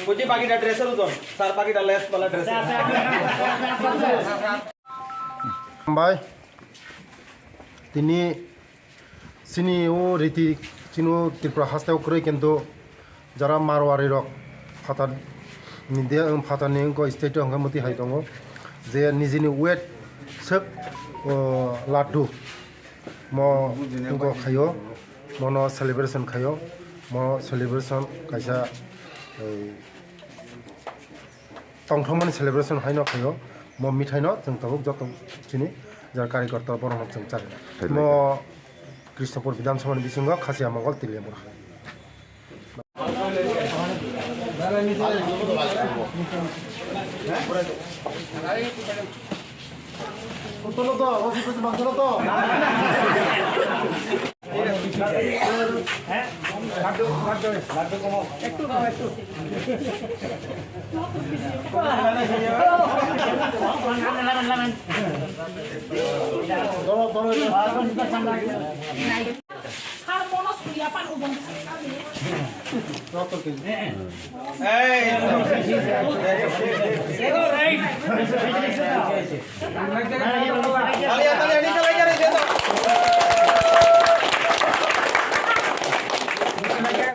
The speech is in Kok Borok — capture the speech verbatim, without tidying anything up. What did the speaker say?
Buji bagida dresser ujon, sir bagida less bala dresser. Hambai, tini chini o riti chini o Tripura haste o kwrwi kintu jara Marwari rok phatar ni de, phatar ni wngkha state o hwnkhe mwtwi hai tongo je nijini weight swk, o, laddu mo wngkha khaio, mono celebration khaio, mo celebration kaisa, ei, tongthokmani celebration haino khaio, mo mithai no chwng tabuk joto chini jara karikorta borok no chwng chari. Mo Krishnapur Bidhan Sabha ni bisingo Khasiya Mongol Tiliya Bora.